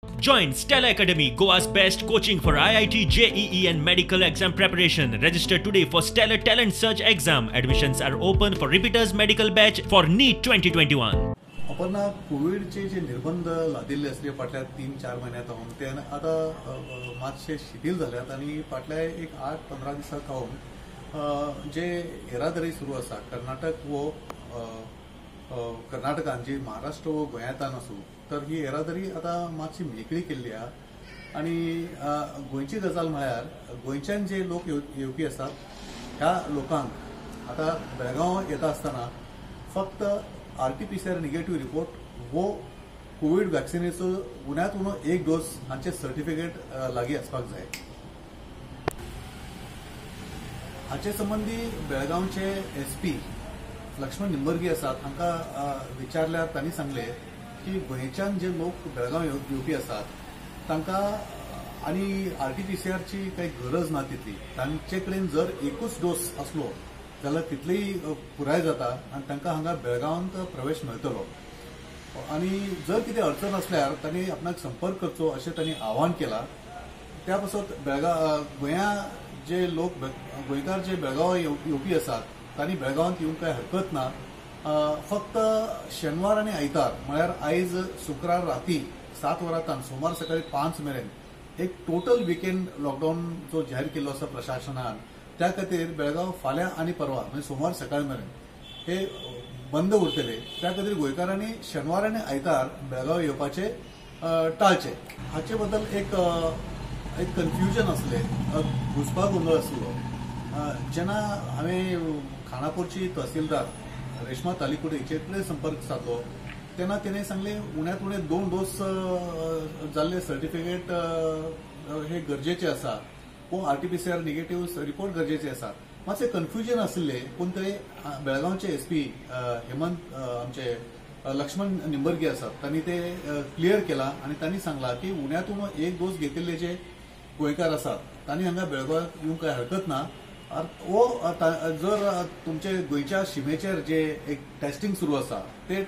Join Stella Academy, Goa's best coaching for IIT, JEE and medical exam preparation. Register today for Stellar Talent Search exam. Admissions are open for repeaters medical batch for NEET 2021. Aparna, कोविडचे जे निर्बंध लादिल्ले आसले फाटल्या 3-4 म्हयन्या सावन ते आतां मातशे शिथील जाल्यात आनी फाटल्या एक 8-15 दिसां सावन जे येरादारी सुरू आसा कर्नाटक वो कर्नाटकान जी महाराष्ट्र वो गोंयांतान आसूं तर ही येरादारी आतां मातशी मेकळी केल्ली आहा आनी गोंयची गजाल म्हळ्यार गोंयच्यान जे लोक येवपी आसात ह्या लोकांक आतां बेळगांव येता आसतना फक्त RT-PCR negative report वो कोवीड वॅक्सिनेचो उण्यांत उणो एक डोस हांचे सर्टिफिकेट लागीं आसपाक जाय. हाचे संबंदी बेळगांवचे SP Laxman Nimbargi आसात हांकां विचारल्यार तांणी सांगलें की गोंयच्यान जे लोक बेळगांव येवपी आसात तांकां आनी RT-PCRची काही गरज ना तितली, तांचे कडेन जर एकूच डोस आसलो जाल्यार तितलेय पुराय जाता आनी तांकां हांगा बेळगांवांत प्रवेश मेळटलो आनी जर कितें अडचण आसल्यार तांणी आपणाक संपर्क करचो अशें तांणी आवाहन केलां. त्या पासत बेळगांव गोंया जे लोक गोंयकार जे बेळगांव येवपी आसात तांणी बेळगांवांत येवंक कांय हरकत ना. फक्त शेनवार आनी आयतार म्हळ्यार आयज शुक्रार राती 7 वरां सोमार सकाळी 5 मेरेन एक टोटल विकेंड लॉकडावन जो जाहीर केल्लो आसा प्रशासनान त्या खातीर बेळगांव फाल्यां आनी परवा म्हणजे सोमार सकाळी मेरेन हे बंद उरतले. त्या खातीर गोंयकारांनी शेनवार आनी आयतार बेळगांव येवपाचे टाळचे. हाचे बद्दल एक एक कन्फ्युजन आसलें, घुसपा गोंदळ आसलो. जेन्ना हांवें खानापूरची तहसीलदार रेश्मा तालिकुटे हिचे कडेन संपर्क सादलो तेन्ना तिणें सांगलें उण्यांत उणें 2 डोस जाल्ले सर्टिफिकेट हे गरजेचे आसा वो RT-PCR negative report गरजेचे आसा. मातशें कन्फ्युजन आशिल्लें पूण ते बेळगांवचे SP Hemant आमचे लक्ष्मण निंबर्गी आसात तांणी ते क्लियर केलां आनी तांणी सांगलां की उण्यांत उणो 1 डोस घेतिल्ले जे गोंयकार आसात तांणी हांगा बेळगांव येवंक कांय हरकत ना. वो जर तुमचे गोंयच्या शिमेचेर जे एक टेस्टिंग सुरू आसा ते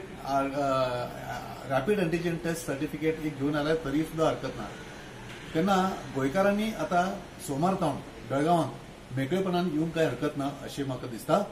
रॅपीड अँटीजन टेस्ट सर्टिफिकेट एक घेवन आल्यार तरी सुद्दां हरकत ना. तेन्ना गोंयकारांनी आतां सोमार सावन बेळगांवांत मेकळेपणान येवंक कांय हरकत ना अशें म्हाका दिसता.